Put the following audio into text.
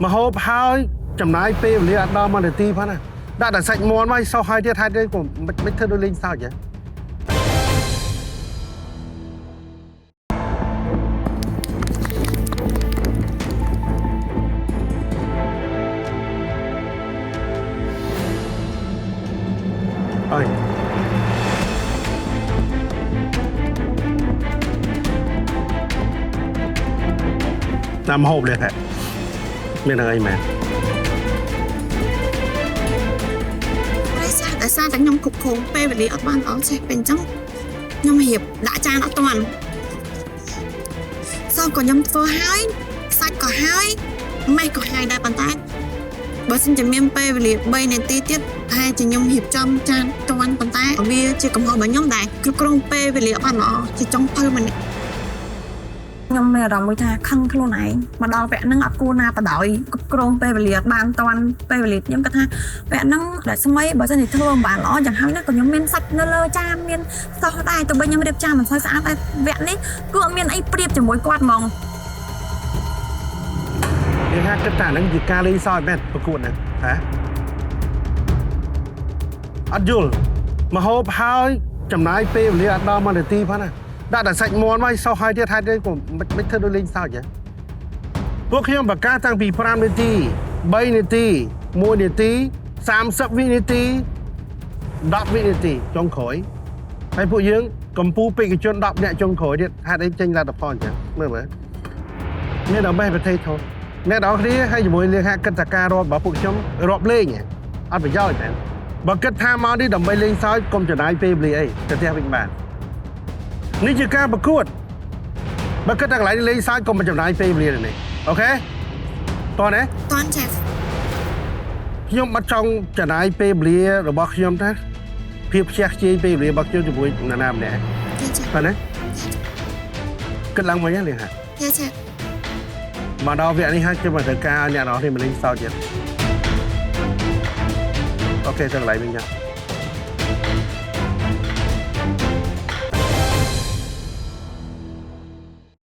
មកហូបហើយចំណាយពេលវេលាអត់ដល់1នាទីផងណាដាក់តែសាច់មាន់មកសោះហើយទៀតហើយទៀតក៏មិនធ្វើដូចលេងសើចហ៎អើយ តាមហូបលេហ៎មានអីមែន ដោយសារតែខ្ញុំគ្រប់គ្រងពេលវេលាអត់បានល្អចេះពេលអញ្ចឹងខ្ញុំរៀបដាក់ចានអត់ទាន់សោះក៏ខ្ញុំធ្វើហើយសាច់ក៏ហើយម៉េះក៏ហើយដែរប៉ុន្តែបើសិនជាមានពេលវេលា3នាទីទៀតប្រហែលជាខ្ញុំរៀបចំចានទាន់ប៉ុន្តែវាជាកំហុសរបស់ខ្ញុំដែរគ្រប់គ្រងពេលវេលាអត់បានល្អជាចុងភៅម្នាក់ខ្ញុំមានអារម្មណ៍មួយថាខឹងខ្លួនឯងមកដល់វគ្គហ្នឹងអត់គួរណាបដ ாய் គ្រប់គ្រងពេលវេលាអត់បានទាន់ពេលវេលាខ្ញុំគិតថា វគ្គហ្នឹងដែលស្មីបើសិនជាធ្វើមិនបានល្អយ៉ាងហើយណាក៏ខ្ញុំមានសាច់នៅលើចានមានសោះដែរទោះបីខ្ញុំរៀបចានមិនសូវស្អាតតែវគ្គនេះគឺអត់មានអីប្រៀបជាមួយគាត់ហ្មង យើងហាក់គិតថាហ្នឹងជាការលេងសើចមែនប្រកួតហ្នឹងហ៎អត់យល់មកហូបហើយចំណាយពេលវេលាអត់ដល់1នាទីផងណាដាក់តែសាច់មាន់មកសោះហើយទៀតហើយទៀតក៏មិនធ្វើដូចលេងសើចហ៎ពួកខ្ញុំប្រកាសតាំងពី5នាទី3នាទី1នាទី30វិនាទី10វិនាទីចុងក្រោយហើយពួកយើងកម្ពុជាបេក្ខជន10នាក់ចុងក្រោយទៀតហេតុអីចេញលទ្ធផលអញ្ចឹងមើលមើលមានដល់បេះប្រទេសធំអ្នកនរគ្នាហើយជាមួយលៀងហាក់គិតថាការរាប់របស់ពួកខ្ញុំរាប់លេងហ៎អត់ប្រយោជន៍មែនបើគិតថាមកនេះដើម្បីលេងសើចកុំចំណាយពេលវេលាអីទៅផ្ទះវិញបាននេះជាការប្រកួតបើគិតថាកន្លែងនេះលេងសើចកុំចំណាយពេលវេលានេះOK តោះណា តន់ chef ខ្ញុំអត់ចង់ចំណាយពេលវេលារបស់ខ្ញុំថាភាពខ្ជះខ្ជាយពេលវេលារបស់ខ្ញុំជាមួយនរណាម្នាក់ ចាចា បាទណាគិតឡើងវិញណាលៀងហា ចាចា មកដល់វគ្គនេះហើយខ្ញុំមកត្រូវការឲ្យអ្នកនរនេះមកលេងសើចទៀត OK ទៅកន្លែងវិញចា